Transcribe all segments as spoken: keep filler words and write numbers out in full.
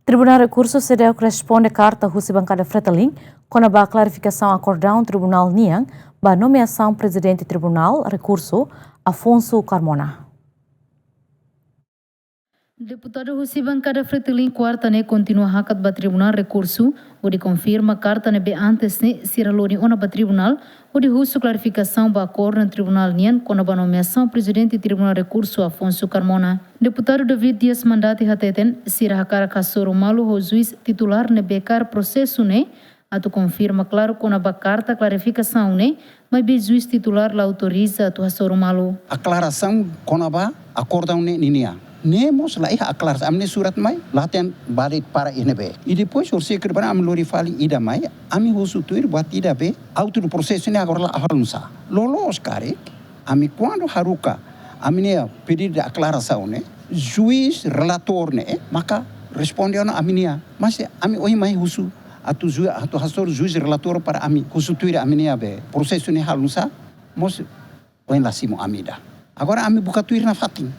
Tribunál Rekursu seidauk responde karta husi bankada Fretilin kona-ba klarifikasaun akordaun tribunál nian ba nomeasaun Prezidente Tribunál Rekursu, Afonso Carmona. Deputadu husi bankada Fretilin kuarta ne'e kontinua hakat ba Tribunál Rekursu hodi konfirma karta ne'ebé antes ne'e sira lori ona ba tribunál hodi husu klarifikasaun ba akordaun tribunál nian kona-ba nomeasaun Prezidente Tribunál Rekursu, Afonso Carmona. Deputadu David Dias Mandati hateten, sira hakarak hasoru malu ho juís titulár ne'ebé kaer prosesu ne'e atu konfirma klaru kona-ba karta klarifikasaun ne'e, maibé juís titulár la autoriza atu hasoru malu. Aklarasaun kona-ba akordaun ne'e ninia. Ne'e mós la iha aklarasaun, ami-nia surat mai, la hatene ba de'it para iha ne'ebé. I depois, horisehik liubá ami lori fali ida mai, ami husu tuir buat ida be, autór do prosesu ne'e agora la halo nusá. Loloos karik, ami kuandu haruka ami-nia pedidu de aklarasaun ne'e, juís relatór ne'e maka responde ona ami-nia. Mas ami ohin mai husu atu ju-, atu hasoru juís relatór para ami husu tuir ami-nia be prosesu ne'e halo nusá, mós ohin la simu ami ida. Agora ami buka tuir nafatin.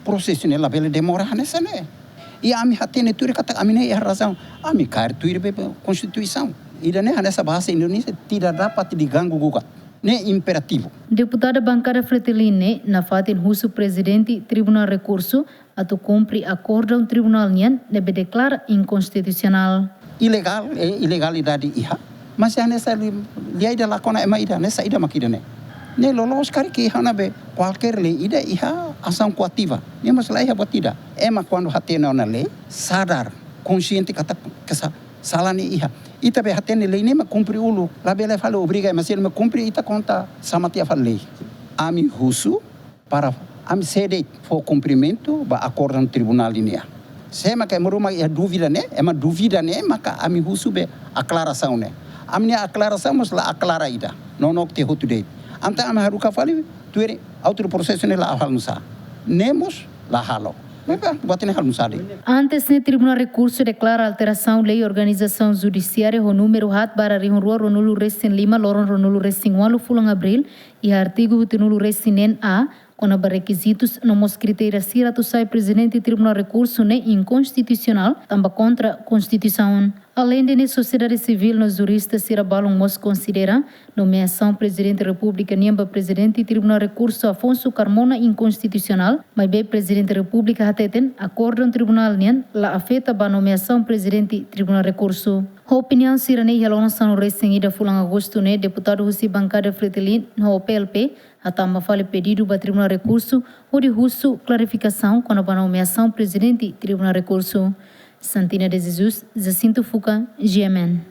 Prosesu ne'e labele demora hanesan ne'e. I ami hatene tuir katak ami-nia iha razaun. Ami kaer tuir be, be Konstituisaun. Ida-ne'e hanesan bahasa Indonesia, tidak dapat diganggu gugat. Ne'e imperativu. Deputada bankada Fretilin ne'e nafatin husu Prezidente Tribunál Rekursu atu kumpre akordaun tribunál nian ne'ebé deklara inkonstitusionál. Ilegál, eh, ilegalidade iha. Mas hanesan li-, lia ida lakon ema ida, hanesan ida mak ida-ne'e. Ne'e loloos karik iha ona be kualkér lei ida iha asaun koativa. Ne'e mós la iha buat ida. Ema kuandu hatene ona lei, sadar, konxiente katak kesa-, sala ne'e iha. Ita be hatene lei ne'e mak kumpre uluk, labele fali obriga ema seluk mak kumpre, ita konta sama tiha fali lei. Ami husu para ami sei de'it fó kumprimentu ba akordaun tribunál nian. Se ema ke meruma iha dúvida ne'e, ema dúvida ne'e maka ami husu be aklarasaun ne'e. Ami-nia aklarasaun mós la aklara ida. Nonook tiha hotu de'it. Entaun ami haruka fali tuir autór prosesu ne'e la halo nusá. Ne'e mós la halo. Maka buat ne'e halo nusá de'it. Antes ne'e Tribunál Rekursu deklara alterasaun lei organizasaun judisiária ho númeru haat barra rihun rua ruanulu resin lima loron ruanulu resin ualu fulan Abríl iha artigu hitunulu resin neen A, kona-ba rekizitus no mós kritériu sira atu sai Prezidente Tribunál Rekursu ne'e inkonstitusionál tanba kontra Konstituisaun. Aleinde ne'e, sosiedade sivíl no jurista sira balun mós konsidera nomeasaun Prezidente Repúblika nian ba Prezidente Tribunál Rekursu Afonso Carmona inkonstitusionál, maibé Prezidente Repúblika hateten akordaun tribunál nian la afeta ba nomeasaun Prezidente Tribunál Rekursu. Ho opiniaun sira-ne'e, iha loron sanulu resin ida fulan Agostu ne'e, deputadu husi bankada Fretilin no P L P hatama fali pedidu ba Tribunál Rekursu hodi husu klarifikasaun kona-ba nomeasaun Prezidente Tribunál Rekursu. Santina de Jesus, Jacinto Fuca, G M N.